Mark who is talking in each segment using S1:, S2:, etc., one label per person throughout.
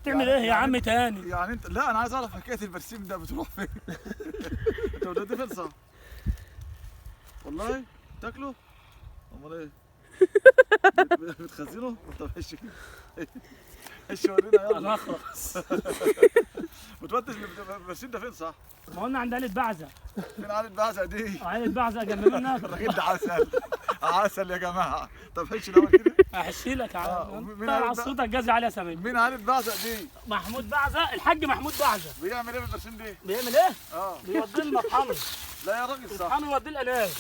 S1: تعمل ايه يا عم تاني؟
S2: يعني انت، لا انا عايز اعرف حكاية البرسيم ده بتروح فين؟ انت بتوديه فين صح؟ والله تاكله؟ امال ايه؟ بتخزنه؟ طب ايش كده؟ ايش ورينا يلا.
S1: انا اخرس.
S2: بتودي البرسيم ده فين صح؟
S1: ما قلنا عند عيلة بعزة.
S2: فين عيلة بعزة دي؟
S1: عيلة بعزة جنب منا.
S2: الراجل ده عسل عسل يا جماعة. طب حش الاول كده.
S1: احشي لك على
S2: مين
S1: على صوتك جاز عليها سمين.
S2: مين عيلة بعزة دي؟
S1: محمود بعزة، الحاج محمود بعزة.
S2: بيعمل ايه بالبرسيم دي؟
S1: بيعمل ايه؟ بيوديه المطحنة.
S2: لا يا راجل صح.
S1: المطحنة ويوديه الأناب.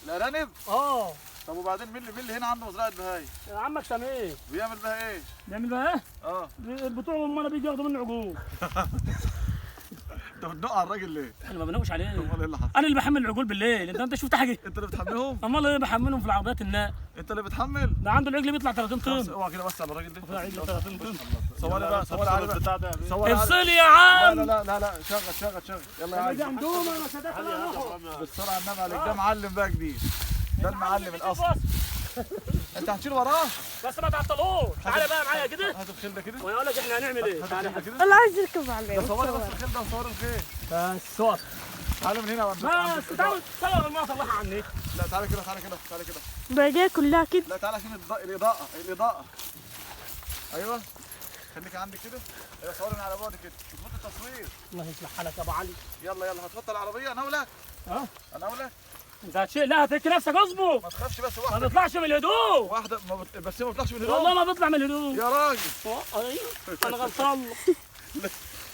S2: الأرانب؟
S1: اه.
S2: طب وبعدين مين اللي هنا عنده مزرعة بهايم؟
S1: عمك سمير.
S2: بيعمل بها ايه؟
S1: بيعمل بها ايه؟ بتوع امنا بيجي ياخدوا منه عجول.
S2: انت بتنق على الراجل ليه؟
S1: انا ما بنقش عليه.
S2: امال ايه اللي حصل؟
S1: انا اللي بحمل العجول بالليل، انت شفت حاجة؟
S2: انت اللي بتحملهم؟
S1: امال ايه بحملهم في العربيات النقل.
S2: انت اللي بتحمل؟
S1: ده عنده العجل بيطلع 30 طن.
S2: اوعى كده بس على الراجل ده.
S1: العجل 30 طن.
S2: صوري بقى، صوري على البتاع.
S1: افصل يا عم.
S2: لا لا لا لا، شغل شغل شغل. يلا يا عم.
S1: عندهم ما صدقت.
S2: بالسرعة النبي عليك، ده معلم بقى كبير. ده المعلم الاصلي. انت هتشيل وراه؟
S1: بس ما تعطلوش. تعالى بقى معايا كده.
S2: هات الخيل ده كده.
S1: وانا اقول لك احنا هنعمل ايه. تعالى
S2: كده.
S3: الله عايز يركب عليه.
S2: ده صوري بس الخيل ده، صوري الخيل.
S1: بس اقف.
S2: تعالى من هنا.
S1: بس تعالى تعالى ما اطلعها على النت.
S2: لا تعالى كده، تعالى كده، تعالى كده.
S3: بقى كلها كده.
S2: لا تعالى عشان الاضاءة، الاضاءة. ايوه خليك عندك كده. ايوه صوري من على بعد كده. اظبط التصوير.
S1: الله يصلح حالك يا ابو علي.
S2: يلا يلا هتحط العربية. انا اولك. انا اولك.
S1: انت هتشيل. لا هتركي نفسك، اصبر.
S2: ما تخافش بس. واحدة
S1: ما بيطلعش من الهدوء.
S2: واحدة ما بس ما بيطلعش من الهدوء.
S1: والله ما بيطلع من الهدوء
S2: يا راجل.
S1: ايوه انا غلطان.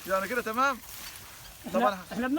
S2: يعني كده تمام. طبعا
S1: احنا